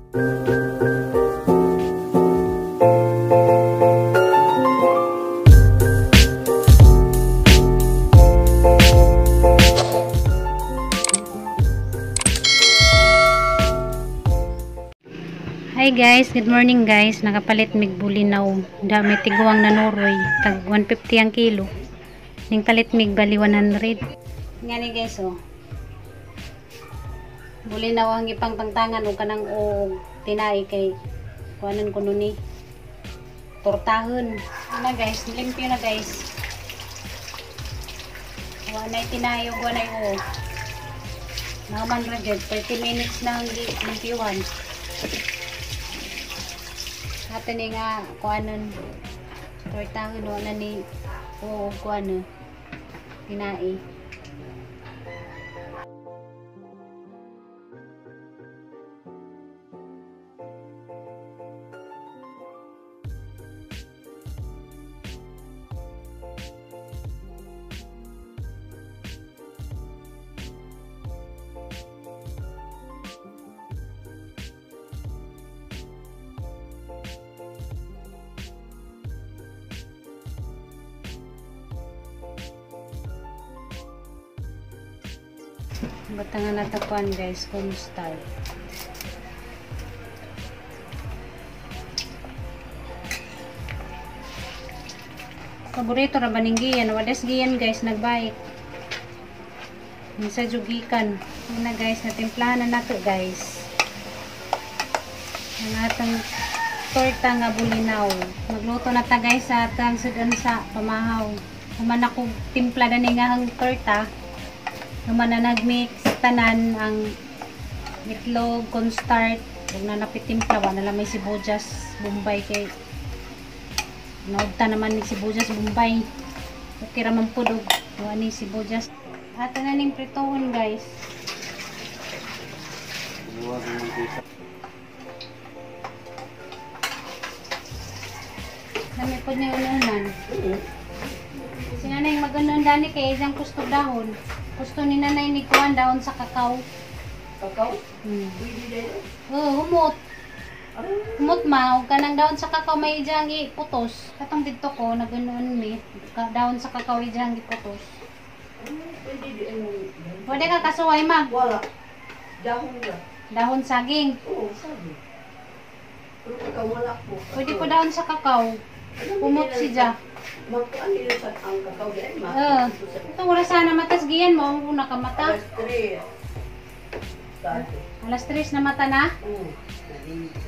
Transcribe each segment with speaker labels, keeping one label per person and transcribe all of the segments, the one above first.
Speaker 1: Hi guys, good morning guys. Nakapalit mig bulinaw. Dami tiguang nanuroy. Tag 150 ang kilo. Ning palit mig bali 100. Ngani guys oh. Bulinaw ang ipangtangtangan og kanang og tinai kay kuanan kuno ni tortahon. Ana guys, limpyo na guys. Wa nay tinai ug wa nay o. Naman ra jud 30 minutes na ang limpyuhan. Ato ni nga kuanon tortahon wa na ni o kuano tinai. Batangan natapuan guys, cornstarch. Paborito ra ba ning giyan? Wales giyan guys, nagbike. Minsa jugikan. Una guys, natimplahan na nato guys. Ang atong torta nga bulinaw. Magluto na ta guys sa atang sudan sa pamahaw. Human ako timpla na ni nga ang torta. Human na nagmix tanan ang itlog, cornstarch, ug na napitimpla wa na lang may sibuyas Bombay kay naugta naman ni sibuyas Bombay. Okay ra man pud og wa ni sibuyas. Ato na ning pritohon guys. Nami pud niya ununan. Si nanay mag-unon dani kay isang gusto dahon. Gusto ni nanay ni kuan dahon sa kakao.
Speaker 2: Kakao? Pwede din.
Speaker 1: Oo, humot. Humot ma, ug kanang dahon sa kakao may ijang iputos. Katong didto ko nag-unon mi, dahon sa kakao ijang iputos.
Speaker 2: Pwede din.
Speaker 1: Pwede ka kasuway ma.
Speaker 2: Wala. Dahon ra.
Speaker 1: Dahon saging.
Speaker 2: Oo, saging. Pero kakao wala po.
Speaker 1: Pwede po dahon sa kakao. Humot siya.
Speaker 2: Magkuan nila sa ang kakao di ay ma.
Speaker 1: Itong oras sana matas giyan mo ang una ka mata.
Speaker 2: Alas 3.
Speaker 1: Alas 3 na mata na?
Speaker 2: Oo.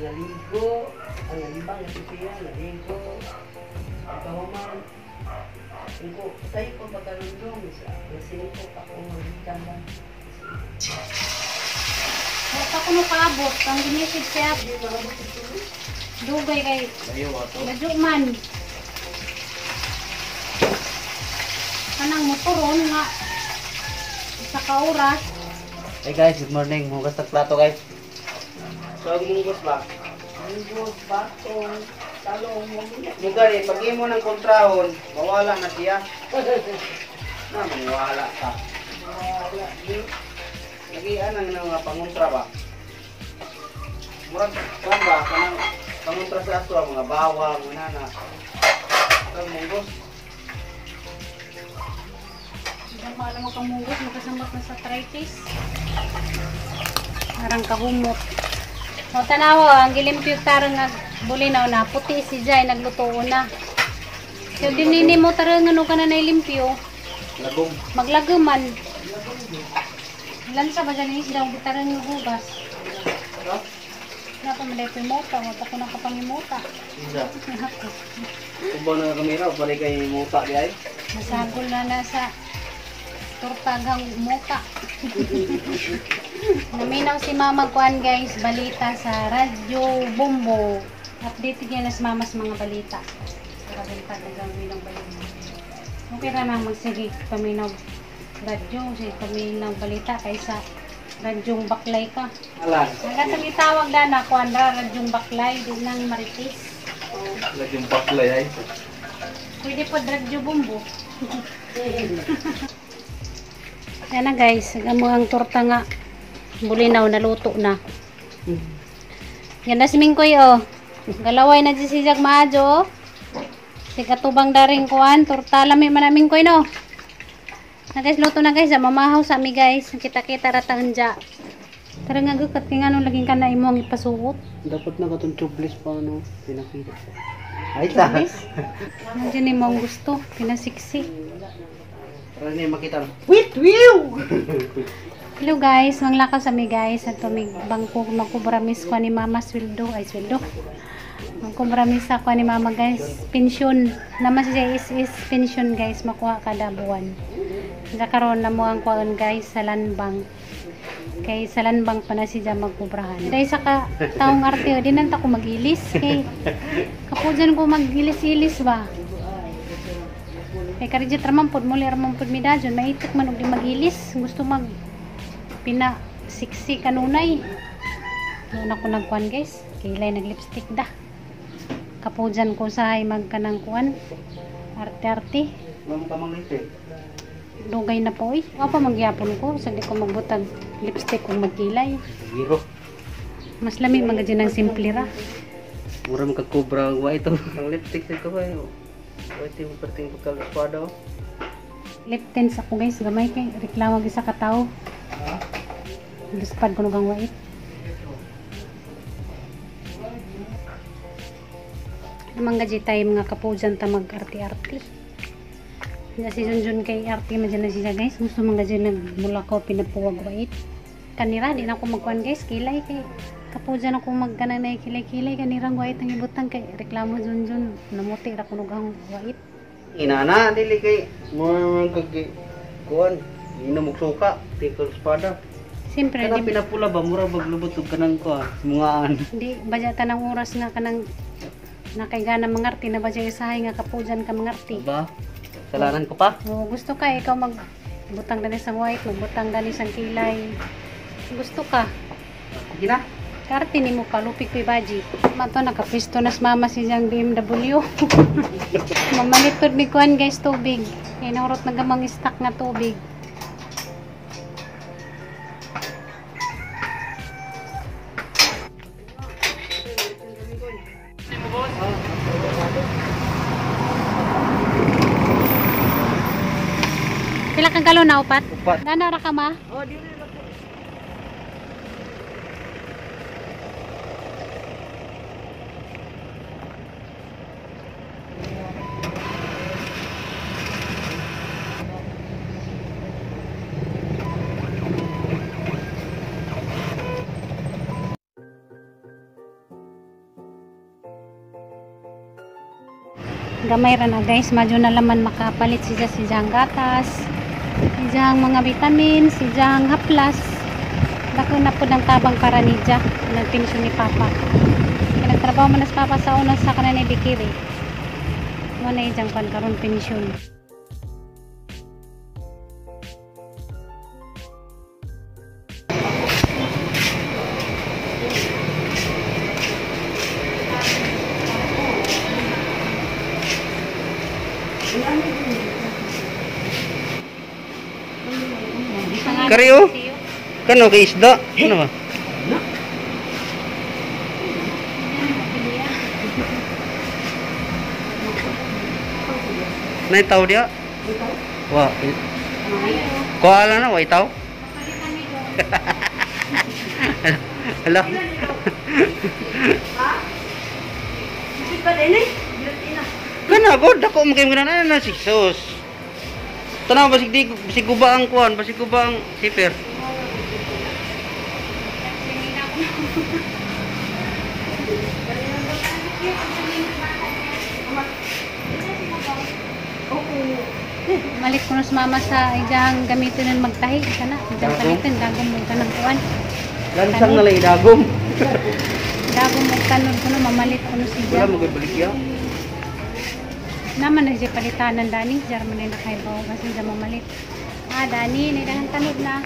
Speaker 2: Naligo. Ang nalibang na siya, naligo. Pagkahuman. Ingko, sayo pa pagkalundong. Sa alas 5 pa akong magikan lang.
Speaker 1: Huwag ka kuno kaabot. Ang ginisig siya. Dugay kay ladyo man. Kanang motoron nga isa ka oras.
Speaker 3: Hey guys, good morning. Hugas ng plato guys. So ang munggos ba?
Speaker 2: Munggos, batong, talong,
Speaker 3: Mugari, pag imo ng kontrahon, mawala na siya. Na, maniwala ka.
Speaker 2: Mawala.
Speaker 3: Nagian ang mga pangontra ba? Murag, kuan ba? Kanang pangontra sa ato, mga bawang, mga na. Ang munggos.
Speaker 1: Alam mo kang munggos, makasamot na sa arthritis. Arang kahumot. O tanawa, ang gilimpyo tarang nga bulinaw na, puti si Jai, nagluto na. So dinini mo tarang ano ka na nailimpyo.
Speaker 3: Lagom.
Speaker 1: Maglaguman. Lansa ba dyan isda, ang tarang nga hugas. Wala pa man dahil muta, wala ko nakapangimota.
Speaker 3: Isa. Kung ba na kamera, balik kay muta di ay?
Speaker 1: Nasagol na nasa tortagang muta. Naminaw si Mama kuan guys, balita sa Radyo Bombo. Update niya na si Mama sa mga balita. Para balita nagaminaw balita. Okay ra na magsige paminaw radyo, sige paminaw balita kaysa radyong baklay ka.
Speaker 3: Alan.
Speaker 1: Ang katong itawag na na kuan ra radyong baklay di nang marites.
Speaker 3: Radyong baklay ay.
Speaker 1: Pwede po Radyo Bombo. Yan na guys, ang torta nga bulinaw naluto na. Ganda si Mingkoy oh. Galaway na si Jag maadyo oh. Sigatubang daring kuan, torta lami man na Mingkoy no. Na guys, luto na guys, mamahaw sa mi guys. Kita-kita ra ta anja. Tara nga gukat kay ngano laging ka na imong ipasuot.
Speaker 3: Dapat na katong tubeless pa ano, pinakita. Ay ta.
Speaker 1: Nandiyan ni mong gusto, pinasiksi.
Speaker 3: Para niya makita. Wait, wiw.
Speaker 1: Hello guys, manglakaw sa mi guys. Ato mig bangko magkubramis ko ni Mama sweldo, ay sweldo. Magkubramis ako ni Mama guys. Pensyon naman siya is pension guys, makuha kada buwan. Sa karon na mo ang kuan guys sa Landbank. Kay sa Landbank pa na siya magkubrahan. Dahil sa ka taong arte, di nanta ko magilis kay kapujan ko magilis-ilis ba. Kay karijit raman pod muli raman pod mi dajon, maitik man og di magilis, gusto mag pina siksi kanunay. Noon ako nagkuan guys, kilay nag lipstick da. Kapujan ko sa ay magkanang kuan. Arte-arte.
Speaker 3: Ma'am kamang lipstick.
Speaker 1: Dugay na po eh. Ako pa magyapon ko, sa di ko magbutag lipstick kung magkilay.
Speaker 3: Giro.
Speaker 1: Mas lami mga dyan ang simple ra.
Speaker 3: Mura man kag-cobra ang wa ito. Ang lipstick sa ko ba? Wa ito perting pagkal espada.
Speaker 1: Lip tint ako guys, gamay kay reklamo gyud sa katawo. Luspad ko nugang wait. Namang gaji tayo mga kapujan ta mag-arte-arte. Hindi si Junjun kay arte man dyan na siya guys. Gusto mga gaji nagmula ko pinapuwag wait. Kanira, di na ako magkuhan guys. Kilay kay kapujan ako magkananay kilay-kilay. Kanirang wait ang ibutang kay reklamo Junjun. Namuti ra ko nugang wait.
Speaker 3: Inana dili kay mura man kag kuan. Inom og suka, tikol espada.
Speaker 1: Siyempre,
Speaker 3: Kana
Speaker 1: di,
Speaker 3: pinapula ba mura bag lubot og kanang kuan, mungaan.
Speaker 1: di badya tanang oras nga kanang nakaigana mangarti na badya isahay nga kapujan ka mangarti.
Speaker 3: Ba? Kasalanan ko pa.
Speaker 1: Oh, gusto ka ikaw magbutang dani sa white, magbutang dani sa kilay. Gusto ka.
Speaker 3: Sige na.
Speaker 1: Karte nimo pa lupik ko'y baji. Mato nakapisto nas mama si jang BMW. Mamalitod mi kuan guys tubig. Kay nahurot na gamang stock nga tubig. Pila kang galon na upat?
Speaker 3: Upat.
Speaker 1: Dana ra ka ma?
Speaker 2: Oh, dili ra ko.
Speaker 1: Gamay ra na guys, madyo na laman makapalit siya si jang gatas, si jang mga vitamins, si jang haplas. Dako na po ng tabang para ni Ja, nagpensyon ni Papa. Kaya nagtrabaho man na sa Papa sa una sa kanan ni Bikiri. Mo na ijang pan karon pensyon.
Speaker 3: Kariyo? Kano kay isda? Ano ba? Nay tao dia? Wa. Koala na wa itaw? Hala. Kana god dako mo kay na na si sus. Tanaw basig di basig guba ang kuan, basig guba ang siper.
Speaker 1: Malik ko na sa mama sa ijang gamitin ng magtahi kana, ijang palitin dagom mo kanang kuan.
Speaker 3: Lansang na lang dagom.
Speaker 1: Dagom mo kanon kuno mamalit kuno siya.
Speaker 3: Wala mo gud baligya.
Speaker 1: Naman na siya palitanan dani, jar man na nakaibaw kasi siya mamalit. Ah, dani, nidahan tanod na.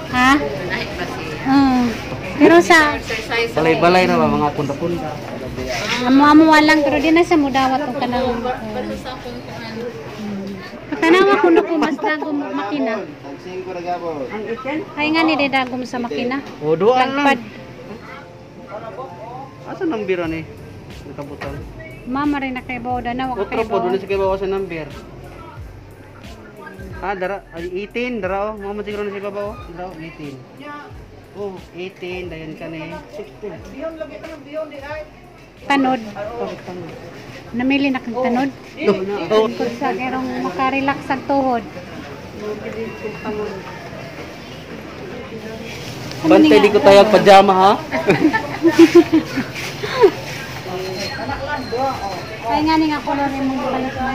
Speaker 1: Ha? Pero sa
Speaker 3: Balay-balay na ba mga kunda-kunda.
Speaker 1: amo-amo walang pero di na siya mudawat og kanang. Patanawa ko na ko mas dagom makina.
Speaker 2: Ang ikan?
Speaker 1: Ay nga ni dagom sa makina.
Speaker 3: O doan lang.
Speaker 1: Lagpad.
Speaker 3: Asa number ani? Nakabutan.
Speaker 1: Mama rin na kay Boda na waka
Speaker 3: Otro
Speaker 1: kay
Speaker 3: po
Speaker 1: Boda.
Speaker 3: dili sa kay sa number. Ah, dara ay 18 dara oh. Mo man siguro na si baba oh. Dara oh, 18. Oh, 18 dayon ka ni 16.
Speaker 1: Tanod. Namili na kang tanod.
Speaker 3: Oh,
Speaker 1: Kung sa kerong makarelax ang tuhod.
Speaker 3: Bantay di ko tayo pajama ha.
Speaker 1: Ay nga ni nga color imong gipalit mo.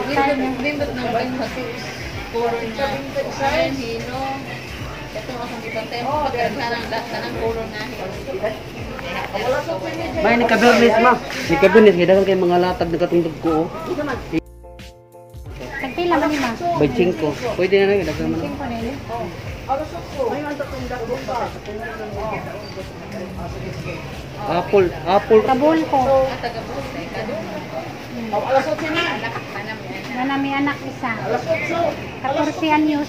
Speaker 4: Bindot ng bindot. Color niya. Ayun, hino. Ito akong gibantay mo. Pagkaghanang lahat ng color na.
Speaker 3: May ni kabirnis ma. Ni kabirnis kay daghang kay mga latag nakatungtog ko oh.
Speaker 1: Tagpila man ni ma.
Speaker 3: By 5. Pwede na lang daghan man.
Speaker 1: Singko na yun.
Speaker 3: Apple, apple.
Speaker 1: Kabul ko.
Speaker 4: At taga-buhay ka doon. Anak, anak.
Speaker 1: Na may anak isa. 14 anyos.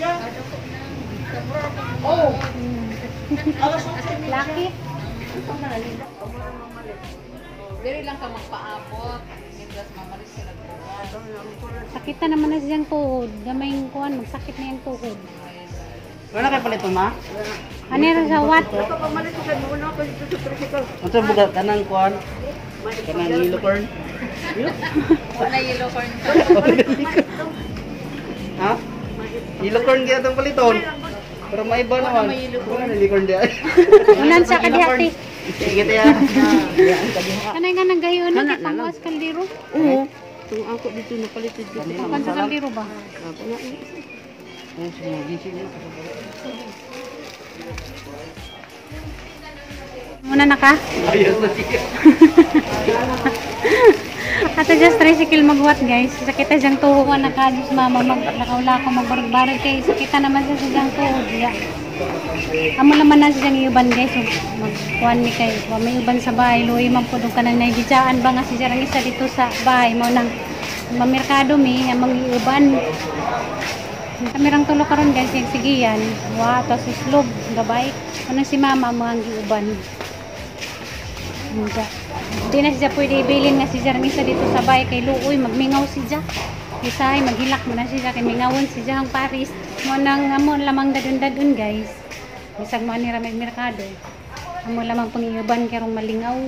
Speaker 1: Lucky.
Speaker 4: Dili lang ka magpaabot. Mientras mamalis sila buwan.
Speaker 1: Sakit na naman na siyang tuhod. Gamay yung kuwan, magsakit na yung tuhod.
Speaker 3: Wala kay palit ma.
Speaker 1: Ano yun sa what?
Speaker 3: Unsa bugat kanang kuan? Kanang yellow corn.
Speaker 4: Wala yellow corn ka.
Speaker 3: Ha? Yellow corn gyud atong paliton. Pero maiba naman. Wala na yellow corn diay.
Speaker 1: Unan sa kadihati.
Speaker 3: Sige tayo.
Speaker 1: Kanay nga nang gayon na kay panguas kaldero.
Speaker 2: Oo. Itong ako dito napalit dito.
Speaker 1: Kan sa kaldero ba?
Speaker 3: Oh, sige, sige.
Speaker 1: Muna na ka?
Speaker 3: Ayos na siya.
Speaker 1: Ate just tricycle magwat guys. Sakita siyang tuhod ko na ka Diyos mama mag nakaula ko magbarag-barag kay sakita naman siya sa siyang tuhod. Ya. Amo naman na siyang iuban guys. So, magkuan mi kay wa may uban sa bahay luoy man pud ka nang naigitsaan ba nga si siyang isa dito sa bahay mo nang mamerkado mi among iuban. Kami rang tulo karon guys yung sigiyan. Wa to si slob gabay. Ano si mama mo ang giuban. Hindi. Hindi na siya pwede ibilin nga si Jeremy isa dito sa bahay kay Luoy, magmingaw siya. Isahay, maghilak mo na siya kay mingawon siya ang Paris. Mo nang amo lamang dadun-dadun guys. Bisag mo ani ra may merkado. Amo lamang pangiuban karong malingaw.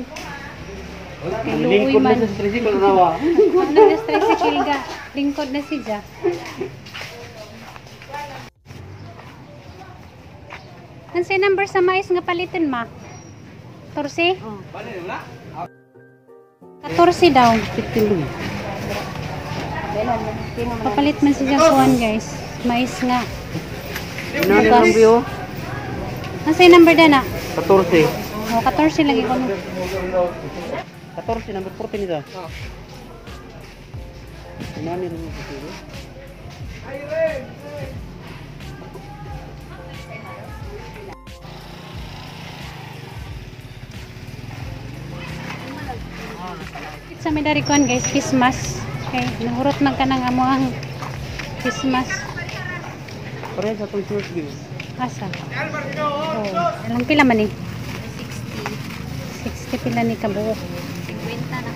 Speaker 1: Kay Luoy
Speaker 3: Lingkod na
Speaker 1: man.
Speaker 3: sa tricycle na wa.
Speaker 1: Ano na tricycle ga? Lingkod na siya. Unsay number sa mais nga palitin ma? 14? 14 daw.
Speaker 3: 15
Speaker 1: Papalit man siya kuan guys. Mais nga.
Speaker 3: Inani lang biyo.
Speaker 1: Unsay number dana?
Speaker 3: 14.
Speaker 1: Oh, 14 lagi ko. No.
Speaker 3: 14 number 14 nito. Inani lang biyo.
Speaker 1: Sa may dari kuan guys, Christmas. Okay, nahurot man ka ng amo ang Christmas.
Speaker 3: Pareha sa atong church bill.
Speaker 1: Asa? Oh, alam pila man eh? 60. 60 pila ni kabuok.
Speaker 4: 50 na ka.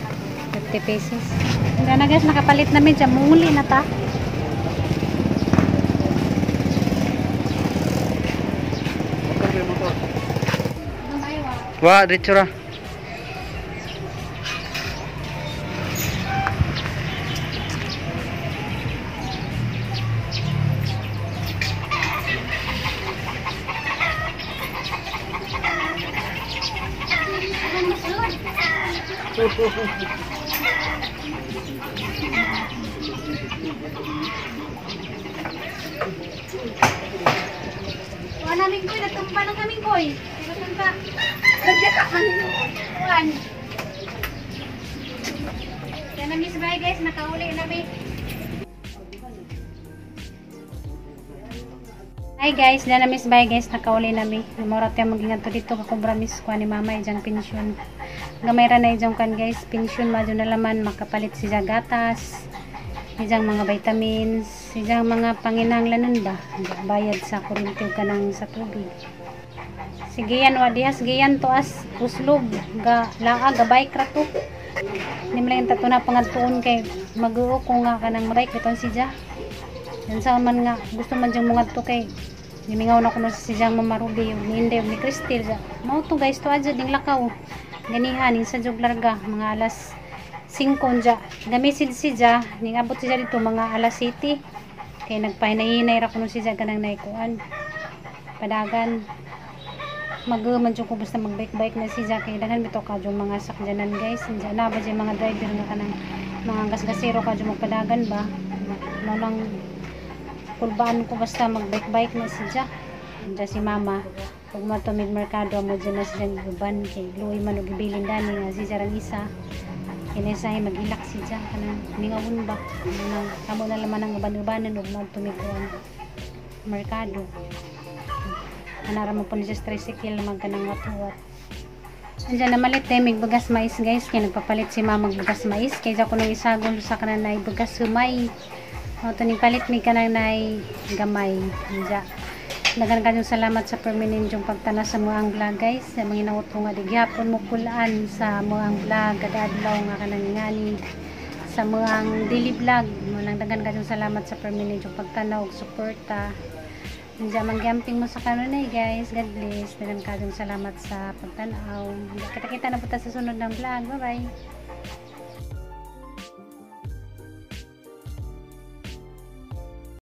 Speaker 1: 50 pesos. Hindi na guys, nakapalit namin dyan. Munguli na ta.
Speaker 3: Wa, diretso ra.
Speaker 1: Kuha namin koy, natumpa lang kami koy. Natumpa. Nagyaka man. Kuhan. Yan na miss bye guys, nakauli na mi. Hi guys, yan na miss bye guys, nakauli na mi. Namorot yung maging ato dito kakubra miss kuha ni mama ijang pensyon. Gamay ra na ijang kan guys, pensyon madyo na laman makapalit siya gatas. Ijang mga vitamins, ijang mga panginahanglanon ba? Bayad sa kuryente ug kanang sa tubig. Sige yan, wa dihas giyan to as uslob ga laa ga bike ra to. Hindi mo lang yung tato na pangadtuon kay mag-uo ko nga kanang bike biton si Ja. Yan sa man nga gusto man diyang mga to kay nimingaw na kuno si Jang Mama Ruby ug ni Inday ug ni Cristel. Mao to guys, to adyo ding lakaw. Ganihan ning sa jug larga mga alas 5 unja. Gamisid si Ja, ning abot si Ja dito mga alas 7. Kay nagpahinay-hinay ra kuno si Ja kanang naikuan. Padagan mag man jud ko basta mag-bike-bike na si Ja kay daghan bitaw ka yung mga sakyanan guys. Diyan na ba dyan mga driver nga kanang mga gasgasero ka yung magpadagan ba. Mao lang kulbaan ko basta mag-bike-bike na si Ja. Diyan si mama ug matumig merkado mo dyan na siya uban kay luoy man og ibilin dani nga si Ja rang isa. Kinesahay maghilak si Ja kanang mingawon ba. Nang kamo na laman ang uban-ubanan ug magtumig kuan merkado. Anara mo po niya sa tricycle mag kanang wat-wat. Andiyan na malit eh, may bugas mais guys. Kaya nagpapalit si mama bugas mais. Kaya ko nang isagol sa kanang nay bugas humay. O, ito ning palit may kanang nay gamay. Andiyan. Dagan kayong salamat sa permanent yung pagtana sa mga vlog guys. Sa mga inauto nga di gyapon mo kulaan sa mga vlog. Kada adlaw nga kanang ngani sa mga daily vlog. Munang dagan kayong salamat sa permanent yung pagtanaw ug suporta. Diyan mangyamping mo sa kanunay guys. God bless. Dagan kayong salamat sa pagtanaw. Kita-kita na po tayo sa sunod ng vlog. Bye-bye.